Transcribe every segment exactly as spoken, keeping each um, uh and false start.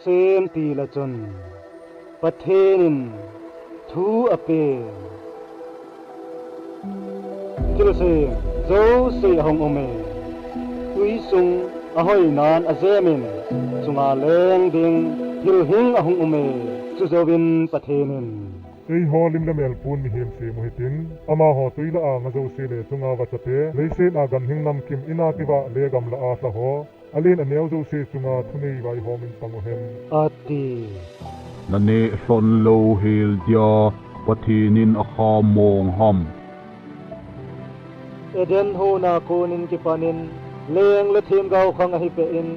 Semtil a chun Pathen in thu ape. Thilse jouse ahung um e. Tui sung ahoinan ajem in, chunga leng ding thil hing ahung um e. Chujouvin Pathen in, eiho lim le mel pun mihem sem u hitin, amaho tui lah a nga jouse le chunga vacha te, leiset a ganhing namkim in a tiva le gamla a lha ho, alen aneo jouse chunga thunei vaihom in pang uhen, ati. Naneh lhon lou hel dia Pathen in akhamong ham? Eden hon a konin kipanin leng le themgao khang ahipeh in,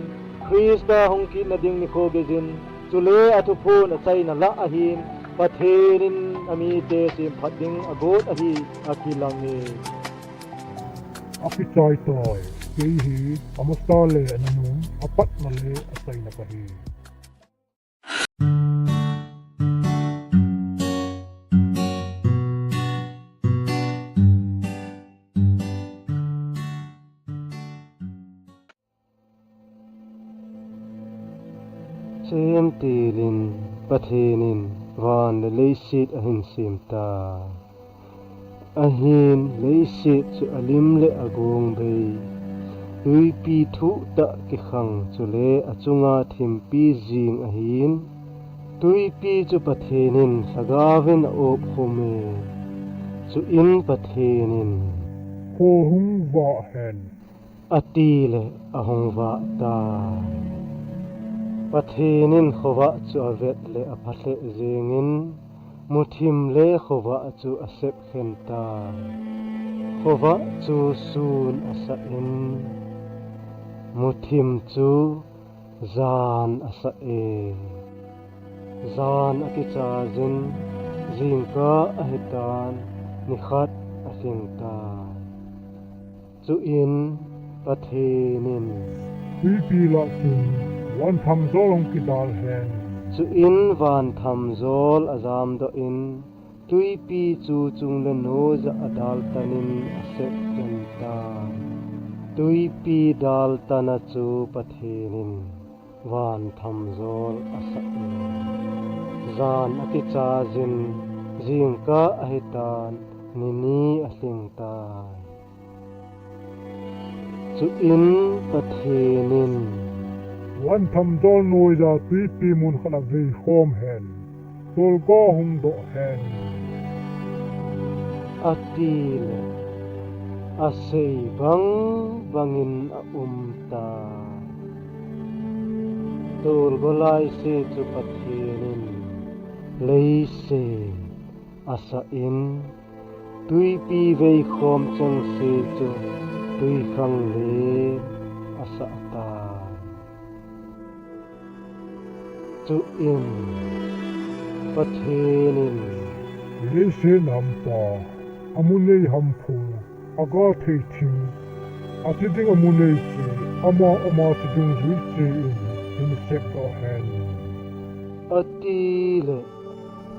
Christa hung kitna ding nikho geijin, chule athuphon achaina lah ahin, Pathen in amite semphat ding agot ahi, akilang e. Akichai tai, kei hi amasa le ananum, apatna le achaina kahi. Semtil in Pathen in van le leiset ahin sem tai. Ahin leiset chu alim le agong bei, twipi thuhtah kikhang chule achunga thimpi jing ahin, twipi chu Pathen in lhagaovin a-opkhum e. Chuin Pathen in, kho hung vah hen, atile ahung vah tai. Pathen in khovah chu avet le apha lheh jengin, muthim le khovah chu asep khen tai. Khovah chu sun asah in, muthim chu jan asah e. Jan akichaijin, jingkah ahitan, nikhat alhing tai. Chuin Pathen in, twipi lah chun vanthamjol hung kidal hen. Chuin vanthamjol ajamdoh in, twipi chu chung le noiya adaltanin asep khen tai. Twipi daltana chu Pathen in vanthamjol asah e. Jan akichaijin, jingkah ahitan, nini alhing tai. Chuin Pathen in, vanthamjol noiya twipi mun khat a veikhom hen, tolgo hung doh hen, atile asei bang bangin aum tai. Tolgo laise chu Pathen in leiset asah in, twipi veikhom chengse chu twikhanglen asah tai. Chuin Pathen in, leiset a umpa, amu nei hamphung, aga thei thing, athi ding amu nei cheh, ama ama thi dungjui cheh in hin sepdoh hen, atile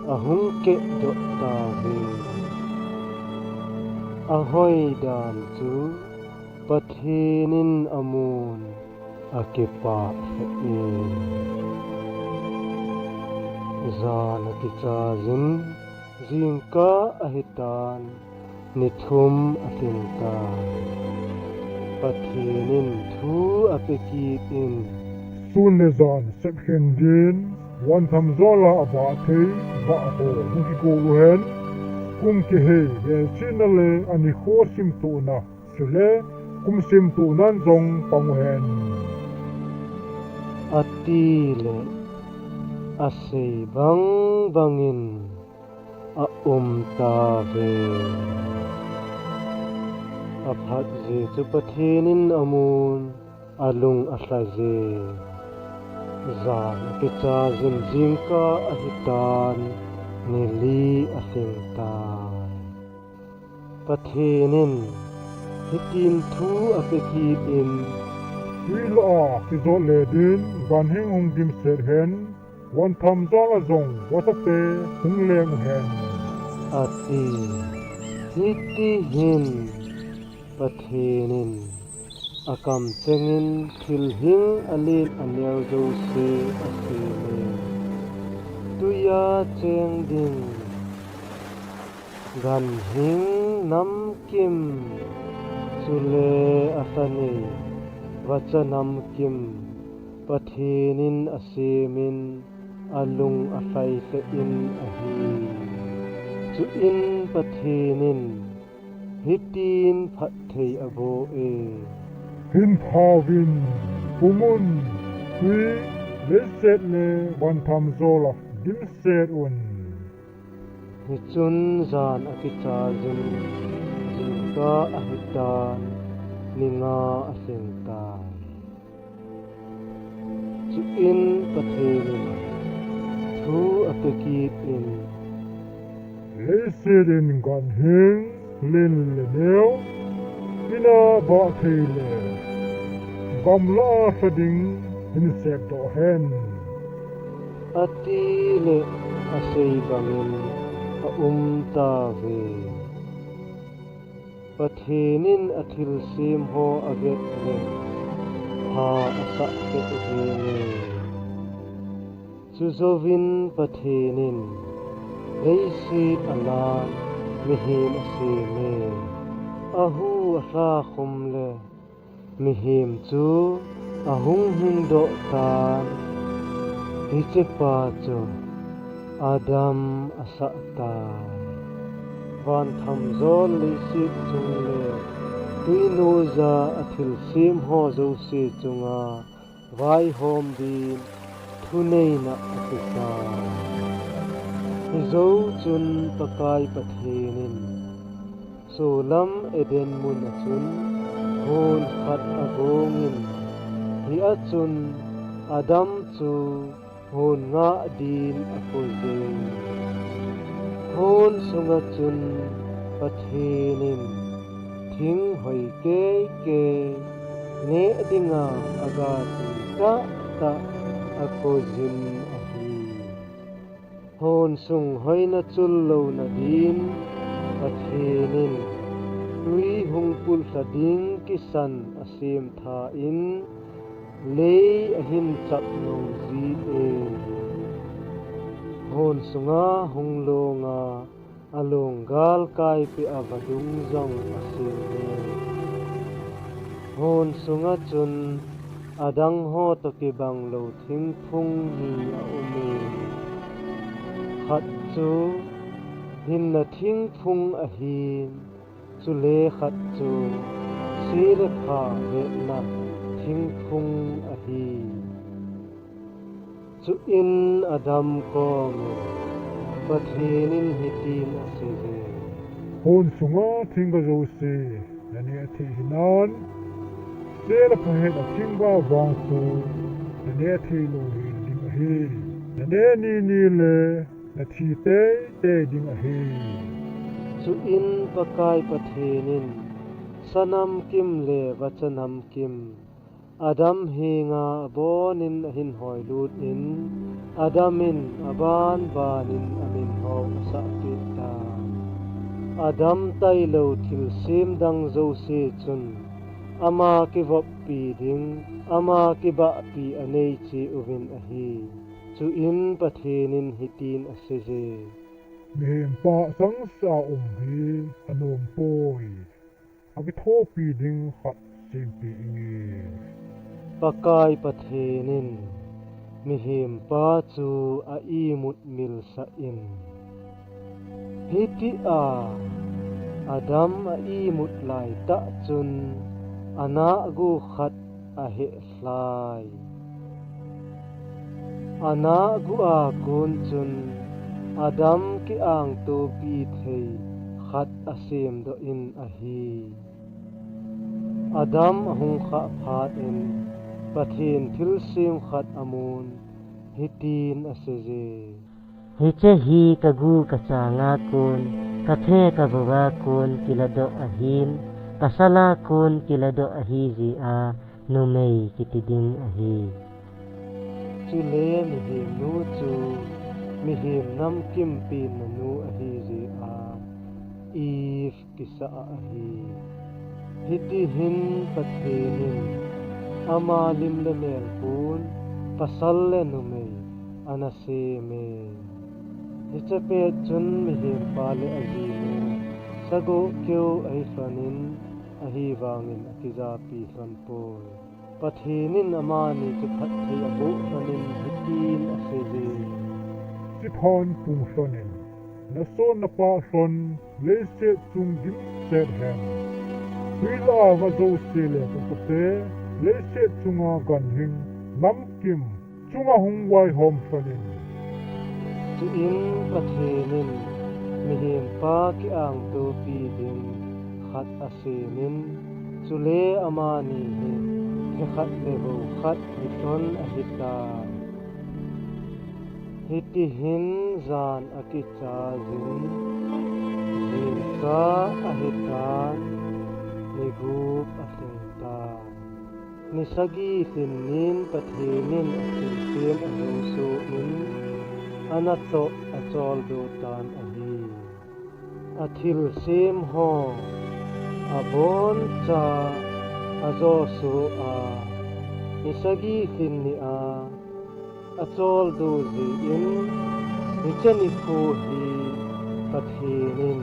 ahung kehdoh tauve. Ahoidan chu Pathen in amun akipah lheh e. Jan akichaijin, jingkah ahitan, ni thum alhing tai. Pathen in thu ape kit in, sun le jan sepkhen din, vanthamjol a abah thei vah ho hung kigol uhen, kum kihei, velchetna le anikho simtohna, chule kum simtohnan jong pang uhen, atile asei bang bangin aum tauve. Aphatji chu Pathen in amun, alung alhaije. Jan akichaijin, jingkah ahitan, ni li alhing tai. Pathen in hitin thu ape kit in, twi lah a kijot le din, ganhing hung dimset hen, vanthamjol a jong vachate hung leng uhen, ati. Hiti hin Pathen in Akamchengin thilhing alen aneo jouse aseme. Tuiya cheng ding ganhing namkim, chule alhanei vacha namkim, Pathenin asemin alung alhai lheh in ahi. Chuin Pathenin hitin phatthei abo e. Hin thauvin, pumun, tui, leiset le van thamjol a dimset un. Hichun jan akichajin, jingkah ahitan, ni nga alhingtai. Chuin Pathenin thu apekitin, leisetin ganhing len le neo, ina bah thei le gamla lha ding hin sepdoh hen, atile asei bangin aumtauve. Pathenin athilsemho avet le, ha asah lheh jenge. Chujouvin Pathenin leiset alan mihem aseme. Ahu alhakhum le mihem chu ahung hingdoh tan, hichepa chu Adam asahtai. Van thamjol leiset chung le tuinoija athilsemho jouse chunga vaihom din thuneina apetai. Hijou chun Pakai Pathenin solam Eden muna chun hon khat agongin, hia chun Adam chu hon ngah din akoije. Hon sunga chun Pathenin thing hoi keikei neh dinga aga tui tahtah akoijin ahi. Hon sung hoina chul louna din Pathenin tui hung pullha ding kisan asemtha in, lei ahin chapnung jie. Hon sunga hung longa along galkai peh a vadung jong aseme. Hon sunga chun adangho toh kibanglou thingphung ni aume. Khat chu hinna thingphung ahin, chule khat chu se le pha vetna thingphung ahi. Chuin Adam komin Pathenin hitin aseiye, hon sunga thingga jouse naneh thei hinan, se le pha hetna thingga vang chu naneh theilou hel ding ahi. Naneh nini le nathi teitei ding ahi. Chuin Pakai Pathenin sa namkim le vacha namkim Adam henga abonin ahin hoilut in, Adam in abanbanin aminho asahpeh tan. Adam tailou thilsem dang jouse chun ama kivoppi ding, ama kibahpi anei cheh uvin ahi. Chuin Pathenin hitin aseiye, mihem pa changseh a um hi anom poi. Akithopi ding khat sempeh inge. Pakai Pathenin mihem pa chu a-imut milsah in, hitia Adam a-imut laitah chun anahgu khat aheh lhai. Anahgu a kon chun Adam ki-angtopi thei khat asemdoh in ahi. Adam ahung khah phat in Pathen thilsem khat amun, hitin aseiye, hiche hi kagu kachanga kon, kaphe kavouva kon kiladoh ahin, pasala kon kiladoh ahijeh a numei kiti ding ahi. Chule mihem nu chu mihem namkim penna nu ahijeh a Eve kisah ahi. Hitihin Pathen in ama lim le mel pun pasal le numei ana seme. Hiche pet chun mihempa le ajinu sagoh keu ahi lhonin, ahivangin akijapi lhon poi. Pathen in amani chu phatthei aboh lhonin hitin aseiye. Chiphat pung lhonin, naso napa lhon leiset chung dimset hen. Twi lah a va jouse le ka kute, leiset chunga ganhing namkim chunga hung vaihom lhonin. Chuin Pathen in mihempa ki-angtopi ding khat asemin, chule amani hi phe khat le vo khat hilhon ahitai. Hitihin jan akichai jin, jingkah ahitan, ni gup alhingtan. Ni sagi lhin nin Pathen in athilsem ajosoh in, anatoh acholdo tan ahi. Athilsem ho aboncha ajosoh a, ni sagi lhin nia acholdo jeh in, hiche nikho hi Pathen in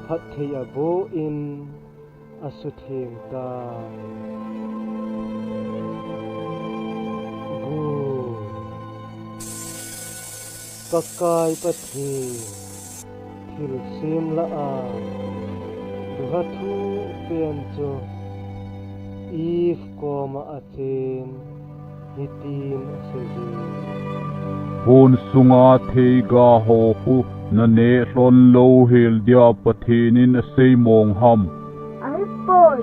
phatthei aboh in asutheng tai. Gu. Pakai Pathen, thilsem lah a duha thupen chu Eve koma achen, hitin aseiye. Hon sunga theiga ho khu naneh lhon lou hel dia Pathen in asei mong ham? Ahipoi,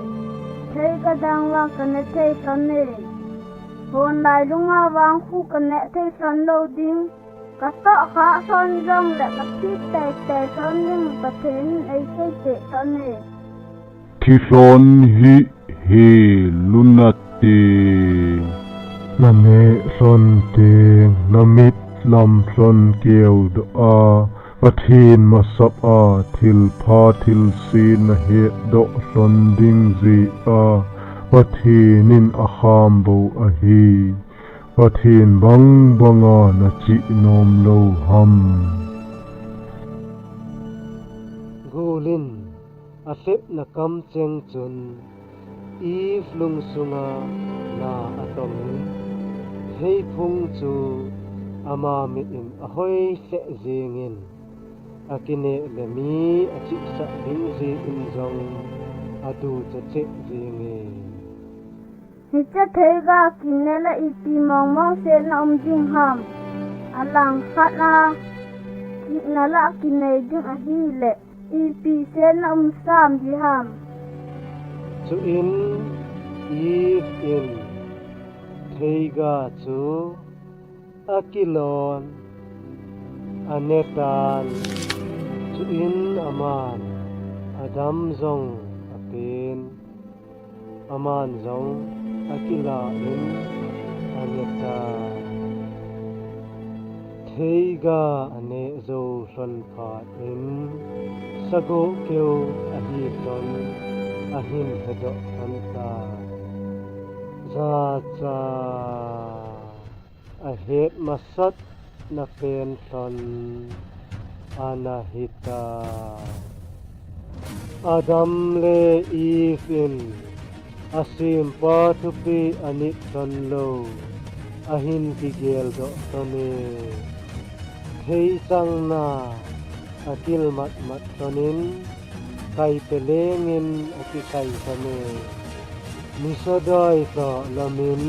theiga dang vang kaneh thei lhon e. Hon lailunga vang khu kaneh thei lhon lou ding. Katoh kha lhon jongle kathi teitei lhon ding Pathen in eiseipeh lhon e. Thilhon hi hel un nate. Naneh lhon teng namit lam lhon keudoh a, Pathen masanga thilpha thilse nahetdoh lhon ding jeh a Pathen in akham bou ahi. Pathen bang banga nachih nom lou ham? Gul in alhepna kamcheng chun Eve lungsunga na atongin, theiphung chu ama mit in ahoi lheh jengin, akineh le mi achihsah ding jeh in jong aducha cheh jenge. Hiche theiga kineh le ipi mongmong setna um ding ham? Alangkhat a, kihna lah kinei ding ahile, ipi setna um sam ding ham? Chuin Eve in theiga chu akilon, anetan, chuin aman Adam jong apen, aman jong akilah in anetan. Theiga aneh jou lhon phat in sagoh keu ahi lhon ahin hedoh lhon tai. Jacha ahet masatna pen lhon ana hitai. Adam le Eve in asempa thupeh anit lhon lou ahin kigeldoh lhon e. Theichang na akil matmat lhon in, kaite lengin akikai lhon e. Nisa dai tah lamin,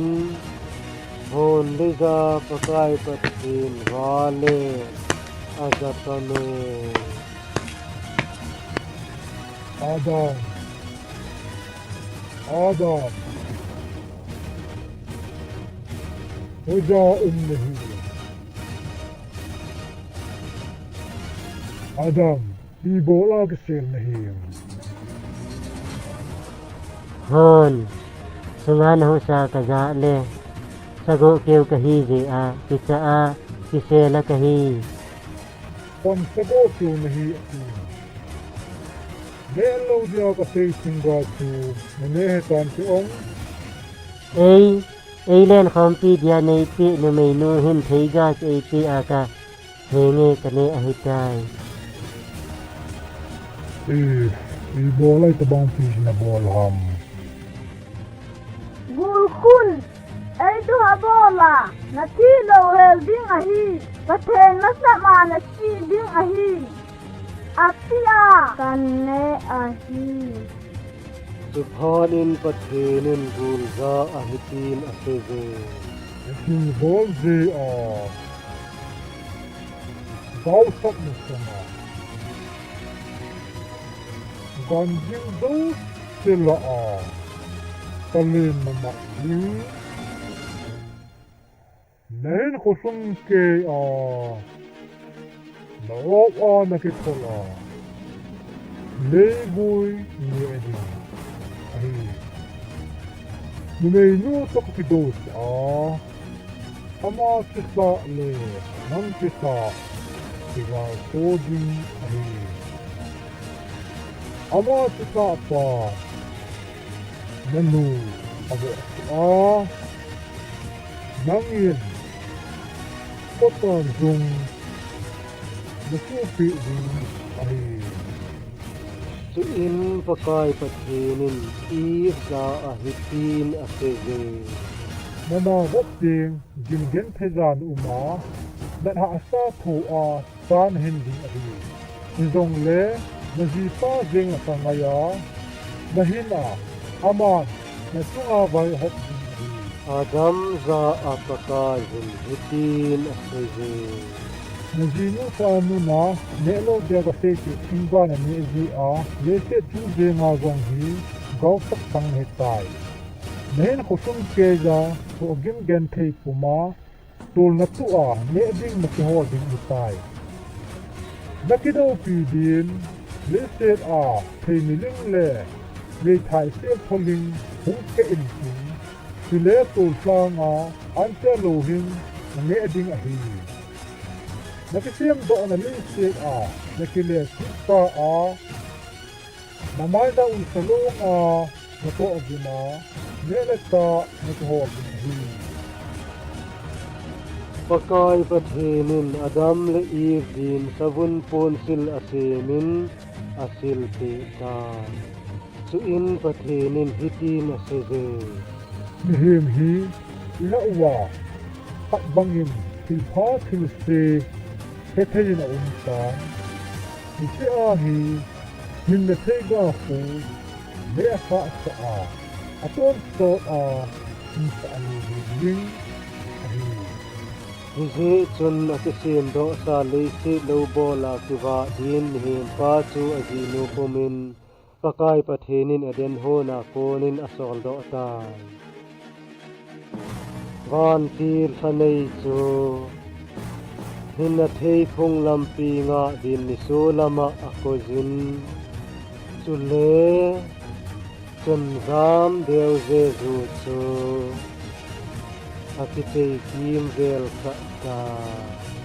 hon leija Pakai Pathen vale aja lhon e. Adam. Adam. Hoija um nahi? Adam, ibola kisel nahi? Hon sunga nahusa kajah le, sagoh keu kahi jeh a, kicha a, kisel a kahi. Hon sagoh keu nahi ati? Neh lou dia kasei thingga chu naneh hitam ti ong. Ei, eilen khompi dia neipeh numeinu hin theija chu eipeh a kahenge, kaneh ahitai. Ei, ibol a itobang ti nabol ham? Gulkhun, eitu abol a nathi louhel ding ahi. Pathen masanga nache ding ahi, atia kaneh ahi. Chuphat in Pathen in gul jah a hitin aseiye. Ihin bol jeh a gaosap nasanga, ganjing jouse lah a kalen namat ding. Nahinkho sung keiya na-op a nakithol a leivui neh ding ahi. Numeinu toh kidou a, ama kisah le nang kisah kigalto ding ahi. Ama kisah pa nanu avoh a, nangin kotah jong nasohpeh ding ahi. Chuin Pakai Pathen in Eve jah a hitin aseiye. Nana vop teng gin genthei ja na um a, nathahsa tho a sa nahin ding ahi. Hijongle najipa jeng a kangai a, nahin a, aman nachunga vaihop ding ahi. Adam jah a Pakai in hitin aseiye. Najinu sa nuna neh lou dia kasei thingga naneh jeh a leiset chunga jong hi gaosap tang nahitai. Nahinkho sung keiya thohgim genthei puma tolna tua neh ding nakihol ding ahitai. Nakidoupi din, leiset a thei miling le meithai sel tholing hung keh intin, chule tol lhanga anche lou hin naneh ding ahi. Nakisemdohna leiset a nakile kit ta a, namai naumsa longa natoh gima neh le chah nakihol ding ahi. Pakai Pathen in Adam le Eve din savun ponsil asemin asilpeh tai. Chuin Pathen in hitin aseiye. Mihem hi ilah uva khat bangin thilpha thilse hethei in aumtan. Hiche ahi hinna theiga khu le asahsah a, atonsot a hinsah lou ding ahi. Hijeh chun akisemdohsa leiset lou bol a kivah din mihempa chu ajinu pumin Pakai Pathen in Eden hon a konin asoldoh tai. Vantil lhanei chu hinna thei phung lampi ngah din nisolam a akoijin, chule chonjam deu Jesu chu akichei kimvel kha tai.